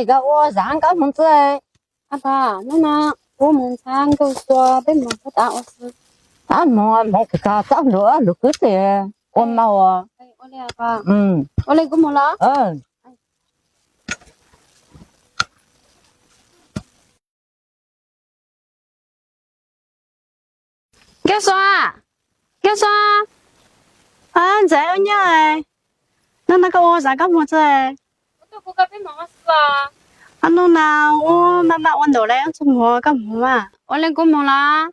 Koj ua zam koj hmoov txwj. Hnub no kuv mus ntxhab nkauj xyuas peb mus txog tas ua xwb. Tab mus mus kawg kawg txhob lus lus kwv tij ua mau. Ua li kuv mus los. Nkauj xyuas, Nkauj xyuas. Ntxawm ua nyab, hnub no koj ua zam koj hmoov txwj. Hnub no ub maj maj ua ntaum lawm, txhob mus koj mus mas. Ua li kuv mus los.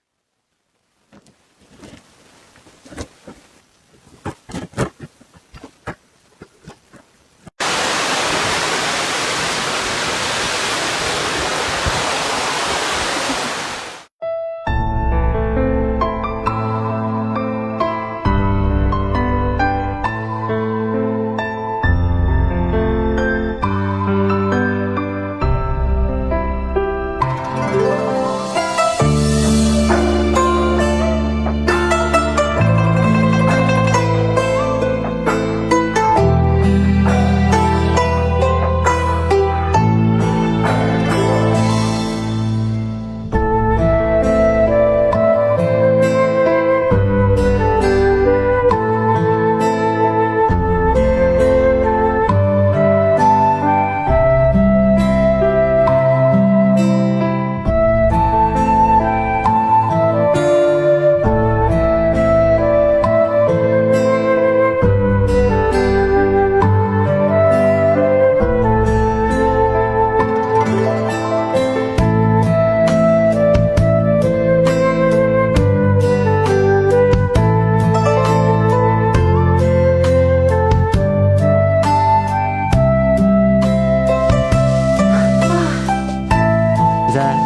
Ntxawm,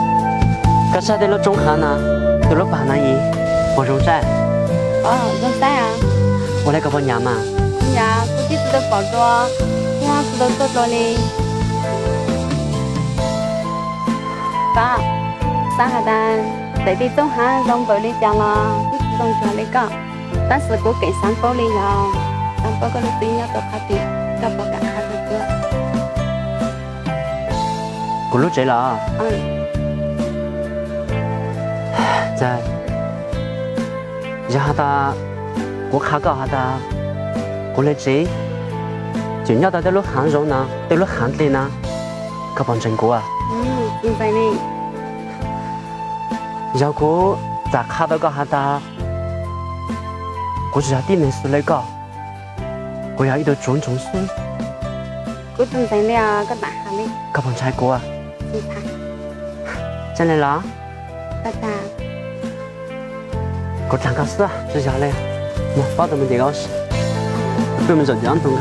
koj saib tej lub roob hav no, tus lub pam no yim, puas zoo saib? Ua li koj puas nyiam mas? Kuv tib tsis tau pom dua, kuv tsis tau tuaj dua li. Koj xav has tas txawm tej txoob hav zoo npaum li cas los kuv tsis tau ntsuag li koj, tab sis kuv keem xav paub li yog, xav paub koj lub tsev nyob rau qhov twg, koj puas kam qha rau kuv? Kuv lub tsev los? Ntxawm, yog has tas kuv qha koj has tas kuv lub tsev tseem nyob tau tej lub hav zoov no, tej lub hav dlej no, koj puas ntseeg kuv? Yog kuv txawm qha tau koj has tas kuv tsis yog tib neeg xws li koj, kuv yog ib tug tsuv ntsoov xwb, kuv tsis ntseeg li, koj txhob hais li. Koj puas ntshai kuv? Tsis ntshai. Tseeb li los? Kuv dlaag koj xwb, tsis yog li. Mus paub tau me ntsis koj, peb mus zaum ntawm ob ntug.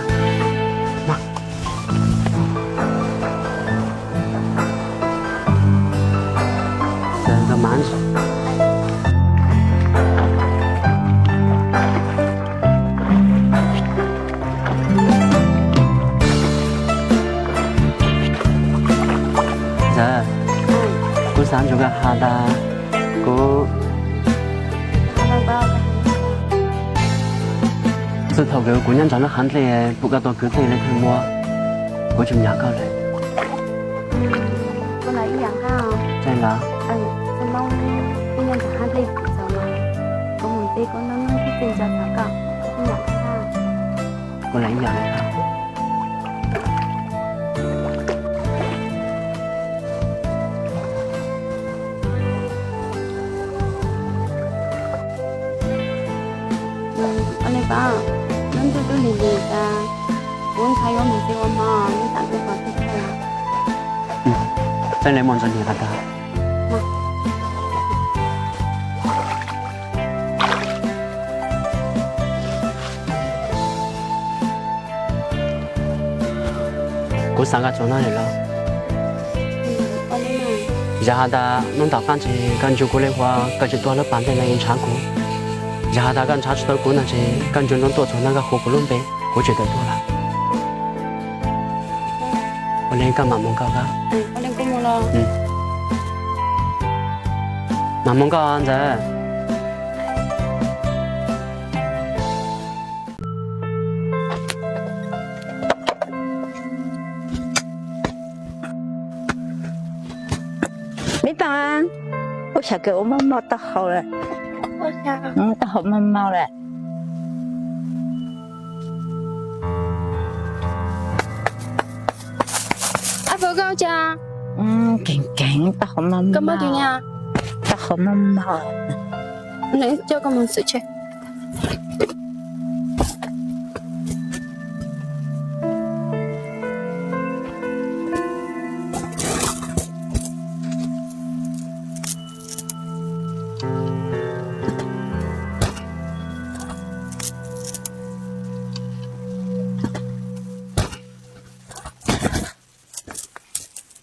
Ntxawm, kuv xav nrog koj has tas, kuv, txij thaum kuv nyob nrog lub hav dlej pum koj tua kwv tij li thawj muaj, kuv tsis nyiam koj lawm. Kuv los ib yam. Tseeb los? Kuv los ib yam li koj. Ua li koj, lub ntuj twb lig lig tas, kuv ntshai yuav mus tsev ua hmo, neb txam tuaj pom txog thiab. Tseeb li muaj ntxuag niam has tas. Kuv xav nkag tsuag no lawm los. Yog has tas hnub tom qab ntsis koj ncu kuv li ua koj tsis tuaj lub pas ntej no ntshaw kuv, yog has tas koj ntshaw tsis tau kuv no ces koj ncu ntoo tuaj txog no koj hu kuv lub npe, kuv tseem tawm tuaj lawm. Ua li koj mam mus koj. Mam mus koj Ntxawm. Ib pab, ua xyov kawg ua maj maj taub hau lawm. Taub hau maj maj lawm. Ab, koj ua cas? Keev keev, taub hau maj maj. Taub hau maj maj. Coj koj mus xwm tsheb.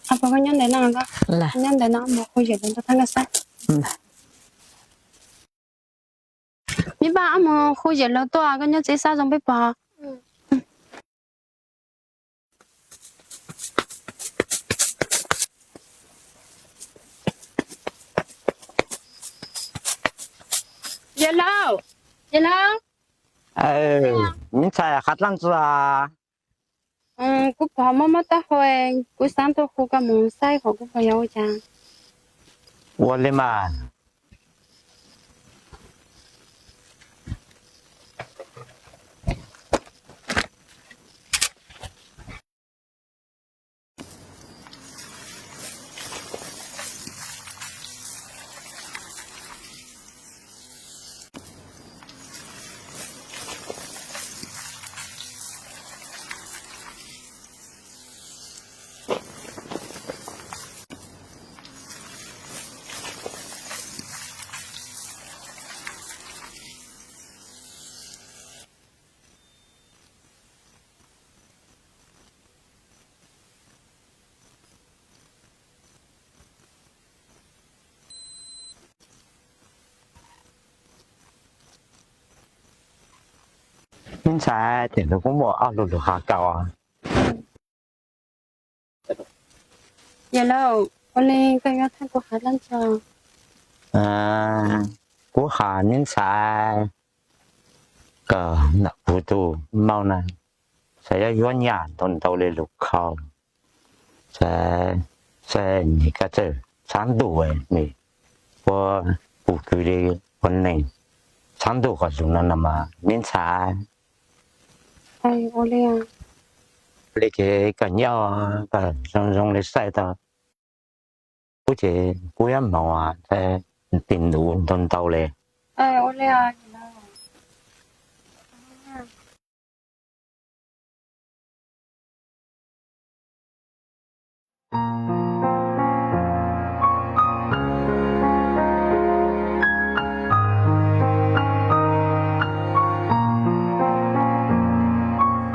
Ab, koj nyob ntawm no, nyob ntawm no mus hu Zem Laus tuaj thaij koj saib. Ib pab, mus hu Zem Laus tuaj, koj nyob tsev xab zoo peb pom. Zem Laus, Zem Laus. Me ntxhais, qhov dlaab tsi? Kuv pom mob mob taub hau, kuv xaav tuaj hu koj mus saib hov kuv pom yuav ua cas. Ua li mas. Me ntxhais, tes ntawd kuj muaj ob lug lug qhov kaus. Yawm Laus, ua li koj yuav thaij kuv qhov dlaab tsi? Kuv qhov me ntxhais kawg nam puv tug maum na, xav yuav yuav nyaj ntau ntau li lug khau, xav, xav nyiag koj txawj tshav ntuj, nws puab pum kwv li ua neeg tshav ntuj qhov zoo no no mas me ntxhais. Li ces koj nyob koj zoo zoo li saib tau, kuv ces kuv yuav moog tij nus ntau ntau li.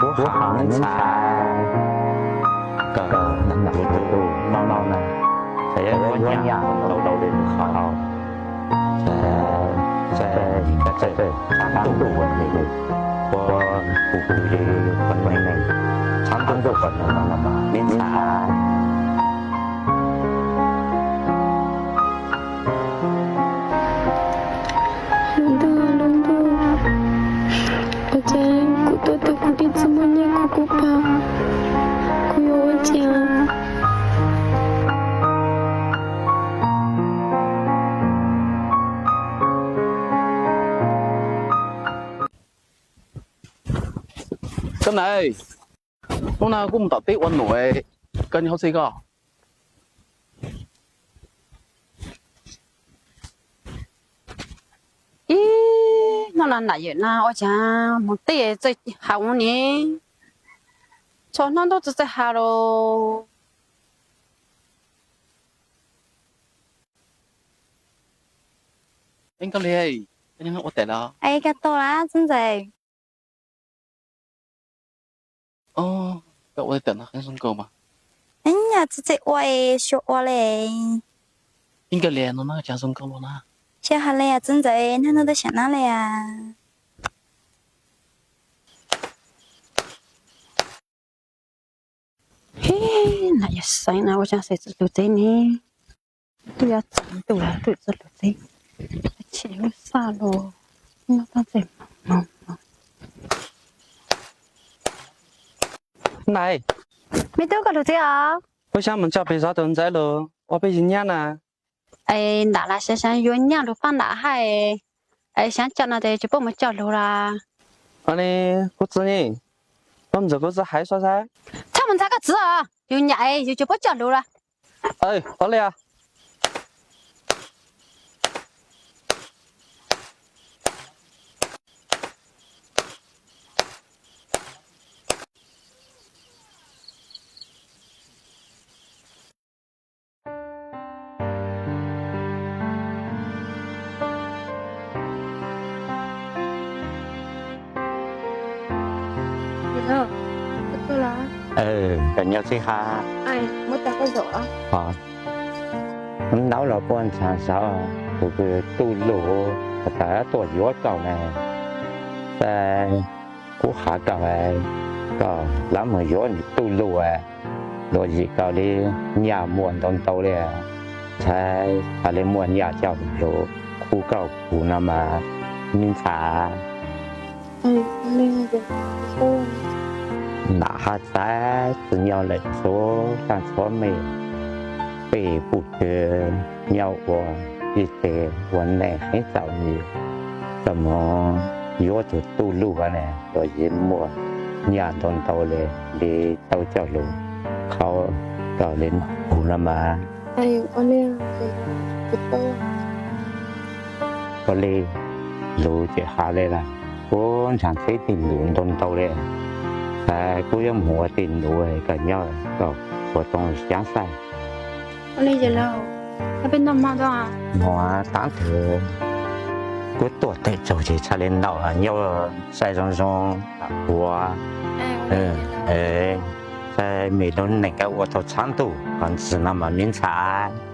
Kuv qhov me ntxhais kawg nam puv tug maum na, xav yuav yuav nyaj ntau ntau li lug khau, xav, xav nyiag koj txawj tshav ntuj, nws puab pum kwv li ua neeg tshav ntuj qhov zoo no no mas me ntxhais. Lub ntuj, lub ntuj, ua cas kuv tuaj tau kuv tij tsi muaj nyiaj kuv kuv pab, kuv yuav ua cas? Koj na, hnub no kuv mus tom teb ua num, koj nyob hauv txhij koj? Ib hnub no nam yawm na ua cas mus teb txawj haus ne, txhua hnub ntuj txawj txawj haus los. Koj li, koj nyob ua teb los? Koj tuaj lawm txiv ntxawm? Koj ua teb no zoo nkauj mas. Yog txiv ntxawm ua, xyov ua li. Ib nkawd li no na cas zoo nkauj los na. Xyov hais li txiv ntxawm, nag no tau xyem nab li. Nam yawm xeev na ua cas xav txawj lug teb ne? Twb yuav tsaus ntuj lawm twb txawj lug teb, tsis lub xaj los noj txaj txej mov. Nai, me tub, koj lug teb os? Peb xyab mus tso peg zov tus ntxawm lug ua peb yug nyab na. Es nram las sab sab yuav nyaj lug pab nram hab, es sab coj no tes tsis paub mus coj lug las. Ua li kuv txiv ne, koj ntxuav kuv txiv hais sab sab. Txhob mus ntxhab koj txiv os, yus nyam yus tsis paub coj lug las. Ua li os. Koj nyob txhib hab. Ntaub los puab ntxhab saud, kuv kws tuj luj tas tuaj yuav koj ne, tas kuv has koj, koj lam mus yuav nwg tuj luj, luag yim koj li nyaj muaj ntau ntau li, tas tas li muaj nyaj coj lug khub koj kuv no mas me ntxhais. Nam has tas tsi nyob lawm txhua tag txhua mej, peb puj kws nyob ua ib teg ua neej heev txaus li, koj mus yuav tug tuj luj ne, luag yim muaj nyaj ntau ntau li, li tau coj lug khub koj li kuv no mas. Ua li, lug tseem has li las, kuv ntshaw txhib tej lus ntau ntau li, tas kuv yuav mus ua tej lus, koj nyob koj ua tau xyaav xaij. Mus taab tug, kuv tuaj teg tsaug ces txhaj li ntau, nyob saib zoo zoo ua, saib mej lub neej koj ua tau txhab ntuj qhov ntxiv no mas me ntxhais.